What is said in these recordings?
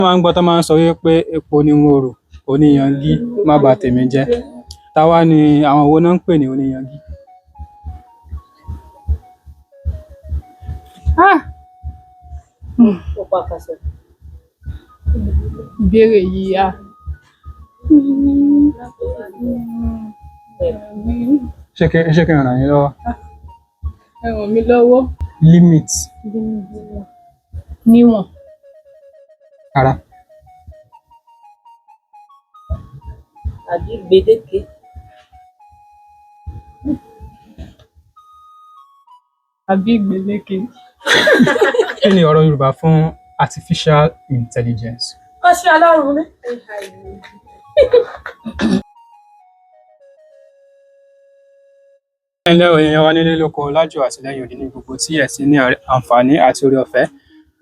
Máa ń gbọ́ tó máa ń sọ wípé epo ni mo rò, oníyangí má bà tèmi jẹ́. Táwa ni àwọn wo náà ń pè ní oníyangí? Ah! Ìbéèrè yìí ah. Ṣé kí n ràn yín lọ́wọ́? Ẹ ràn mí lọ́wọ́. Limit. Níwọ̀n. Ara. Àbí gbèdéke. Àbí gbèdéke. Kí ni ọ̀rọ̀ Yorùbá fún artificial intelligence? Kọ́sí ọlọ́run mi. Ẹ ǹlẹ́ o, èèyàn wa nílé lóko lájò àti lẹ́yìn odi ní gbogbo tí ẹ̀ ti ní àǹfààní àti oore ọ̀fẹ́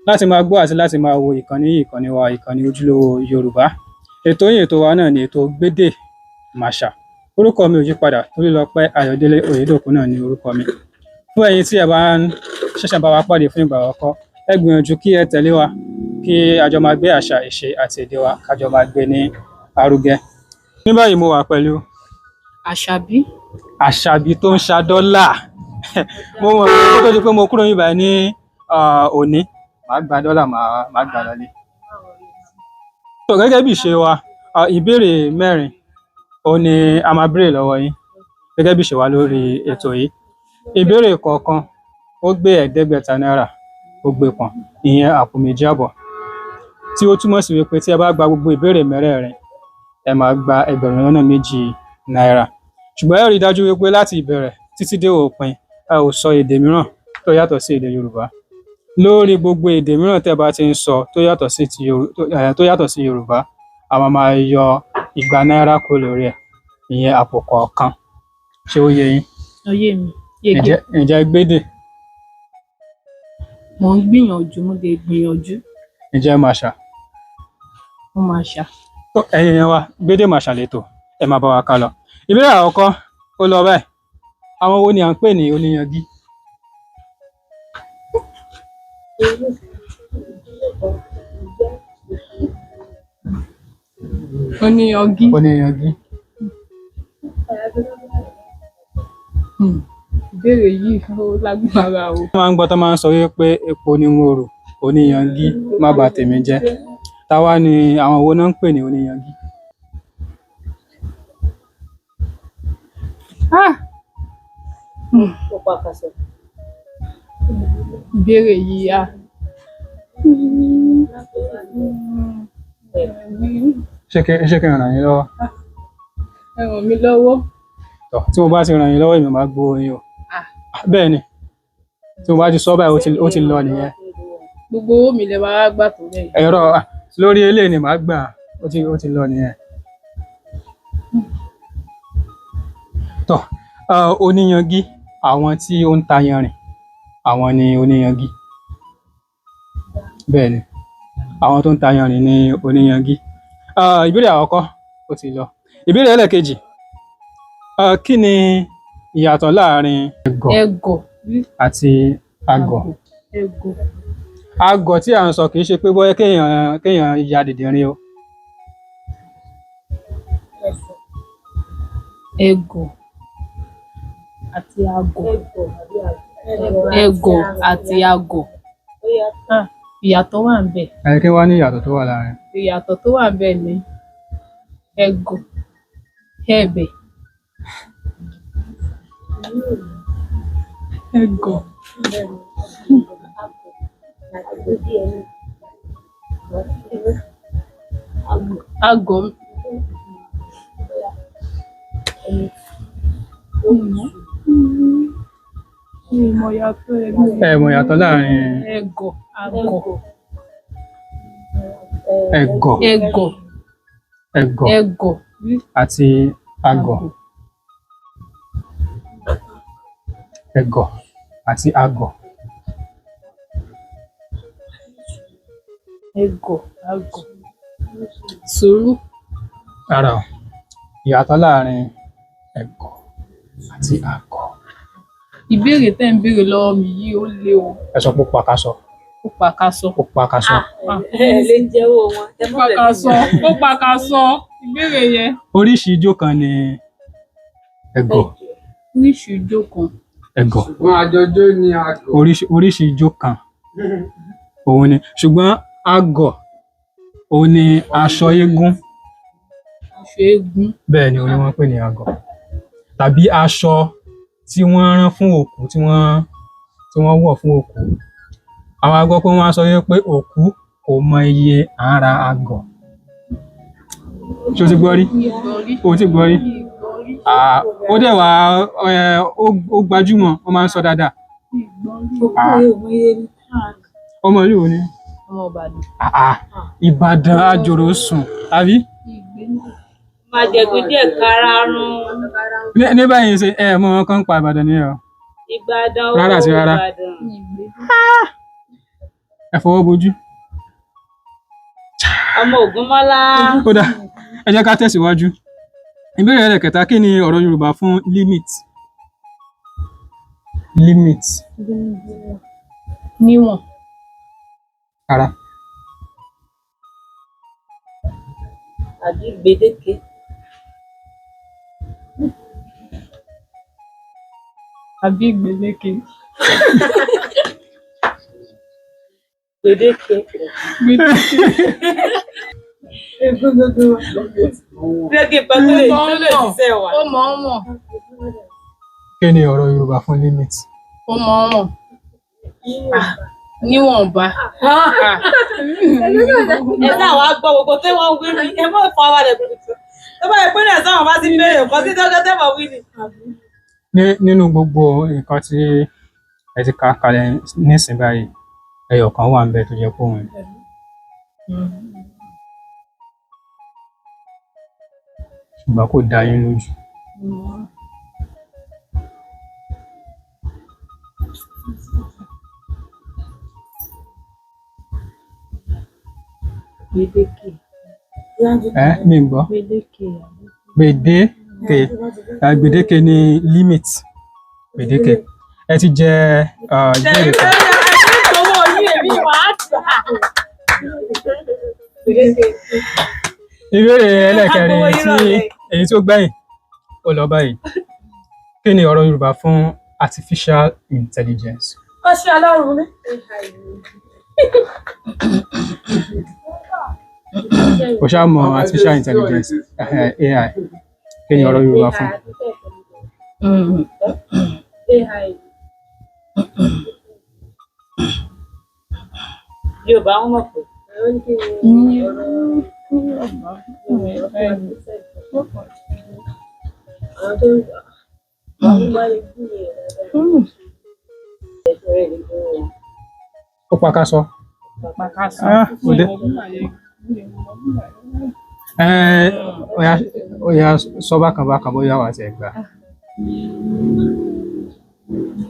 láti máa gbọ́ àti láti máa wo ìkànnì yìí, ìkànnì wa, ìkànnì ojúlówó Yorùbá. Ètò yín ètò wa náà ni ètò Gbédè Màṣà. Orúkọ mi ò yí padà, Tolúlọpẹ́ Ayọ̀délé Oyèdòkun náà ni orúkọ mi. Fún ẹ̀yin tí ẹ bá ń ṣẹ̀ṣẹ̀ bá wa pàdé fún ìgbà àkọ́kọ́, ẹ gbìyànjú kí ẹ tẹ̀lé wa kí a jọ máa gbé àṣà, ìṣe àti èdè wa ká jọ máa gbé ní arugẹ. Ní báyìí mo wà pẹ̀lú Àṣàbí. Àṣàbí tó ń ṣa dọ́là. Mo mọ̀ pé kó tó di pé mo kúrò níbí báyìí ní òní, màá gba dọ́là, màá gbà lọlé. So gẹ́gẹ́ bí ìṣe wa, ìbéèrè mẹ́rin òun ni a máa béèrè lọ́wọ́ yín gẹ́gẹ́ bí ìṣe wa lórí ètò yìí. Ìbéèrè kọ̀ọ̀kan ó gbé ẹ̀ẹ́dẹ́gbẹ̀ta náírà, ó gbé pọ̀n, ìyẹn àpò méjì àbọ̀. Tí ó túmọ̀ sí wípé tí ẹ bá gba gbogbo ìbéèrè mẹ́rẹ̀ẹ̀rin, ẹ máa gba 2,000 náírà. Ṣùgbọ́n ẹ rí i dájú wípé láti ìbẹ̀rẹ̀ títí dé òpin, ẹ ò sọ èdè mìíràn tó yàtọ̀ sí èdè Yorùbá. Lórí gbogbo èdè mìíràn tẹ́ ẹ bá ti ń sọ tó yàtọ̀ sí ti tó yàtọ̀ sí Yorùbá, a máa máa yọ igba náírà kúrò lórí ẹ̀, ìyẹn àpò kọ̀ọ̀kan. Ṣé ó yé yín? Ó yé mi. Yege. Ǹjẹ́ ẹ gbédè? Mò ń gbìyànjú, mo lè gbìyànjú. Ǹjẹ́ ẹ màṣà? Mo máa ṣà. Tó ẹ̀yin èèyàn wa, Gbédè Màṣà lètò, ẹ máa bá wa ká lọ. Ìbéèrè àkọ́kọ́ ó lọ báyìí. Àwọn wo ni à ń pè ní oníyangí? Oníyangí. Oníyangí. Ìbéèrè yìí ó lágbára o. Wọ́n máa ń gbọ́ tó máa ń sọ wípé epo ni mo rò, oníyangí má bà tèmi jẹ́. Táwa ni àwọn wo náà ń pè ní oníyangí? Ah! Ìbéèrè yìí ah. Ṣé kí n ràn yín lọ́wọ́? Ẹ ràn mí lọ́wọ́. Tọ̀, tí mo bá ti ràn yín lọ́wọ́, èmi máa gbowó yín o. Ah. Bẹ́ẹ̀ ni, tí mo bá ti sọ báyìí, ó ti lọ nìyẹn. Gbogbo owó mi lẹ máa wá gbà tó bẹ́ẹ̀. Ẹ̀rọ lórí eléyìí ni màá gbà, ó ti lọ nìyẹn. Tọ̀, oníyangí, àwọn tí ó ń ta yanrìn, àwọn ni oníyangí. Bẹ́ẹ̀ ni, àwọn tó ń ta yanrìn ni oníyangí. Ìbéèrè àkọ́kọ́ ó ti lọ. Ìbéèrè ẹlẹ́ẹ̀kejì, kí ni ìyàtọ̀ láàrin ẹ̀gọ̀ Ẹgọ̀. àti agọ̀? Ẹgọ̀. Agọ̀ tí à ń sọ kì í ṣe pé bóyá kéèyàn ya dìndìnrín o. Ẹgọ̀ àti agọ̀. Ẹgọ̀ àti agọ̀. Ah, ìyàtọ̀ wà ńbẹ̀. Ẹ kí wá ní ìyàtọ̀ tó wà láàrin. Ìyàtọ̀ tó wà ńbẹ̀ ni ẹgọ̀, ẹ̀bẹ̀. Ẹgọ̀. Agọ̀. Mi ò mọ ìyàtọ̀ ẹgọ̀. Ẹ mọ̀ ìyàtọ̀ láàrin Ẹgọ̀, agọ̀. ẹ̀gọ̀, Ẹgọ̀, ẹ̀gọ̀ ẹgọ̀. àti agọ̀. Ẹ̀gọ̀ àti agọ̀. Ẹgọ̀, agọ̀. Sùúrù. Rárá o. Ìyàtọ̀ láàrin ẹ̀gọ̀ àti agọ̀. Ìbéèrè tẹ́ ń béèrè lọ́wọ́ mi yìí ó le o. Ẹ sọ pé ó pakasọ. Ó pàkàsọ. Ó pakasọ. Ẹ lè jẹ́wọ́ wọn. Ẹ Ó mọ̀ lẹ̀ pàkàsọ. Ó pàkàsọ. Ìbéèrè yẹn. Oríṣi ijó kan ni ẹ̀gọ̀. Oríṣi ijó kan. Ẹ̀gọ̀. Ṣùgbọ́n àjọjó ni àgọ̀. Oríṣi ijó kan òun ni, ṣùgbọ́n àgọ̀ òun ni aṣọ eégún. Aṣọ eégún. Bẹ́ẹ̀ ni, òun ni wọ́n ń pè ní àgọ̀, tàbí aṣọ tí wọ́n rán fún òkú, tí wọ́n wọ̀ fún òkú. Àwọn a gbọ́ pé wọ́n á sọ wípé òkú kò mọ iye à ń ra àgọ̀. Ṣé o ti gbọ́ rí? O ti gbọ́ rí? Ah, ó dẹ̀ wá ẹ, ó gbajúmọ̀, wọ́n máa ń sọ dáadáa. Ah, ọmọ yìí ò ní. Ọmọ Ìbàdàn. Ah, ah, Ìbàdàn àjòrò sùn àbí? Máa jẹ̀gún díẹ̀ kára run. Ní báyìí ṣe ẹ mọ wọn kàn ń pa Ìbàdàn ní ọ. Ìbàdàn ó Rárá àti rárá. Ìbàdàn. Ẹ fọwọ́ bojú. Ọmọ Ògúnmọ́lá. Ó dà, ẹ jẹ́ ká tẹ̀síwájú. Ìbéèrè ẹlẹ́kẹta, kí ni ọ̀rọ̀ Yorùbá fún limit? Limit. Níwọ̀n. Rárá. Àbí gbèdéke. Àbí gbèdéke. Gbèdéke. Gbèdéke. Gbèdéke pẹ̀lú lè tó lè ṣiṣẹ́ wa. Ó mọ̀ ọ́n mọ̀. Kí ni ọ̀rọ̀ Yorùbá fún limit? Ó mọ̀ ọ́n mọ̀. Níwọ̀nba. Ẹ náà wàá gbọ́ gbogbo tí wọ́n wí ni ẹ mọ̀ fún ara rẹ̀ tuntun. Tó bá yẹ pé náà sáwọn bá ti béèrè nǹkan tí tọ́jọ́ tẹ́mọ̀ wí ni. Nínú gbogbo nǹkan tí ẹ ti kà kalẹ̀ nísìnyí báyìí, ẹyọ kan wà níbẹ̀ tó jẹ́ pé òun ni. Ṣùgbọ́n kò dá yín lójú. Gbèdéke. Ẹ mi ń gbọ́. Gbèdéke. Gbèdéke. Gbèdéke ni limit. Gbèdéke. Ẹ ti jẹ ìbéèrè kan. Owó yín èmi wàá gbà. Gbèdéke. Ìbéèrè ẹlẹ́kẹrin Agbowó tí ìrọ̀lẹ́. èyí tó gbẹ̀yìn ó lọ báyìí. Kí ni ọ̀rọ̀ Yorùbá fún artificial intelligence? Ọṣẹ Ọlọ́run mi. O ṣáà mọ̀ artificial intelligence, AI. Kí ni ọ̀rọ̀ Yorùbá fún? AI. Yorùbá wọn mọ̀ pé. Ó pakasọ. Pàkàsọ. Ah, ó dé. Ó yá, sọ bákan bákan bóyá wà á ti ẹ̀ gbà.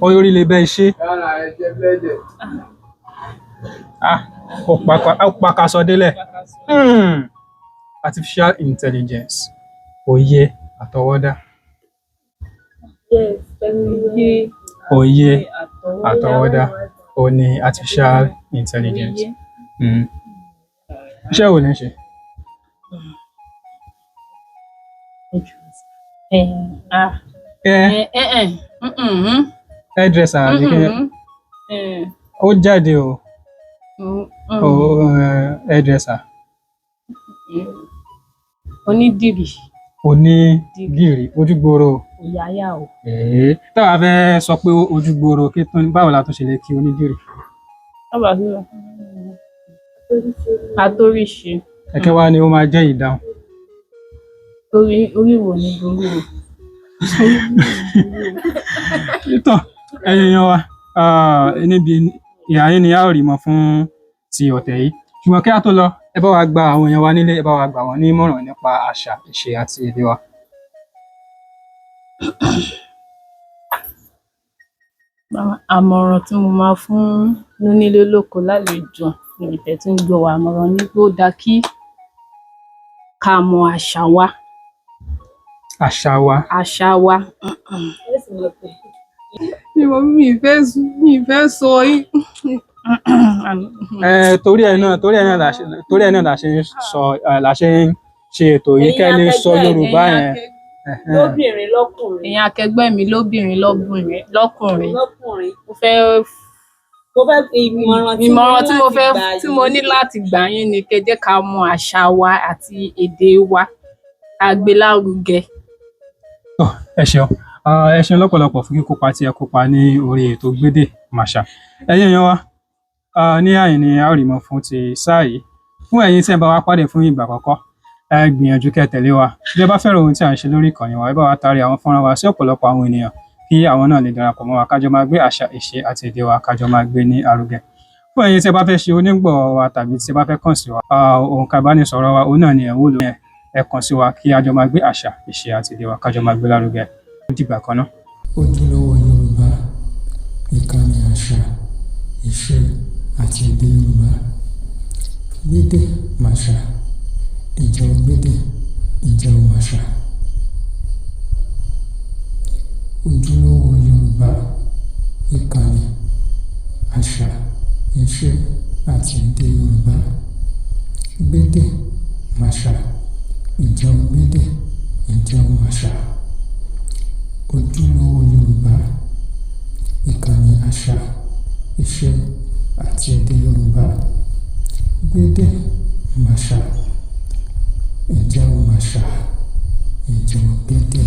Orí lè bẹ́ ṣe. Rárá, ẹ jẹ bẹ́ẹ̀dẹ̀. Ah, ó pakasọ délẹ̀. Artificial intelligence. Òye àtọwọ́dá. Òye àtọwọ́dá. Ó ní artificial intelligence. Iṣẹ́ wo ni ń ṣe? Hairdresser àbí kí ni? Ó jáde o. O hairdresser. Onídìrí. Onídìrí ojúgbòrò. Òyáyà o. Èé, táwa fẹ́ sọ pé ojúgbòrò kí tún báwo la tún ṣe lè kí onídìrí? Báwo la ṣe Atóríṣe. Ẹ̀kẹ́ wa ni ó máa jẹ́ ìdáhùn. Orí orí wo ni burú o? Ìtàn ẹ̀yin èèyàn wa, níbi ìhà yín ni a ó rí mọ fún ti ọ̀tẹ̀ yìí. Ṣùgbọ́n kí á tó lọ, ẹ bá wa gba àwọn èèyàn wa nílé, ẹ bá wa gbà wọ́n ní ìmọ̀ràn nípa àṣà, ìṣe àti èdè wa. Àmọ̀ràn tí mo máa fún lónílé lóko lálejò níbi tẹ́ tí ń gbọ́ wa, àmọ̀ràn ni pé ó dáa kí ká mọ àṣà wa. Àṣà wa. Àṣà wa. Mi ò mi ì fẹ́ sọ yín. Ẹ torí ẹ náà la ṣe ń sọ ẹ, la ṣe ń ṣe ètò yìí kẹ́ ẹ lè sọ Ẹ̀yin akẹgbẹ́, Yorùbá ẹ̀yin yẹn. Ẹ̀hẹ́n. Lóbìnrin lọ́kùnrin. Ẹ̀yin akẹgbẹ́ mi lóbìnrin lọ́bìnrin lọ́kùnrin, Lọ́kùnrin. mo fẹ́ Mo fẹ́ ìmọ̀ràn tí ìmọ̀ràn tí mo láti fẹ́ gbà tí mo yín. ní láti gbà yín ni kẹ́ jẹ́ ká mọ àṣà wa àti èdè wa, ká gbé lárugẹ. Tọ́, ẹ ṣeun. Ah, ẹ ṣeun lọ́pọ̀lọpọ̀ fún kíkópa tí ẹ kópa ní orí ètò Gbédè Màṣà. Ẹ̀yin èèyàn wa, ah, ní àyìn ni a ó rí mọ fún ti sáà yìí. Fún ẹ̀yin tí ẹ bá wa pàdé fún ìgbà àkọ́kọ́, ẹ gbìyànjú kẹ́ tẹ̀lé wa. Bí ẹ bá fẹ́ràn ohun tí à ń ṣe lórí ìkànnì wa, ẹ bá wa taari àwọn fọ́nrán wa sí ọ̀pọ̀lọpọ̀ àwọn ènìyàn kí àwọn náà lè darapọ̀ mọ́ wa kájọ máa gbé àṣà, ìṣe àti èdè wa kájọ máa gbé ní arugẹ. Fún ẹ̀yin tí ẹ bá fẹ́ ṣe onígbọ̀wọ́ wa tàbí tí ẹ bá fẹ́ kàn sí wa, ah, òǹkà ìbánisọ̀rọ̀ wa òun náà ni ẹ̀ ń wò lóyún. Ẹ kàn sí wa kí a jọ máa gbé àṣà, ìṣe àti èdè wa kájọ máa gbé lárugẹ. Ó dìgbà kan náà. Ojúlówó Yorùbá, ìkànnì àṣà, ìṣe àti èdè Yorùbá. Gbédè Màṣà, ǹjẹ́ o gbédè? Ǹjẹ́ o màṣà? Ojúlówó Yorùbá, ìkànnì àṣà, ìṣe àti èdè Yorùbá. Gbédè Màṣà, ǹjẹ́ o gbédè? Ǹjẹ́ o màṣà? Ojúlówó Yorùbá, ìkànnì àṣà, ìṣe àti èdè Yorùbá. Gbédè Màṣà, ǹjẹ́ o màṣà? Ǹjẹ́ o gbédè?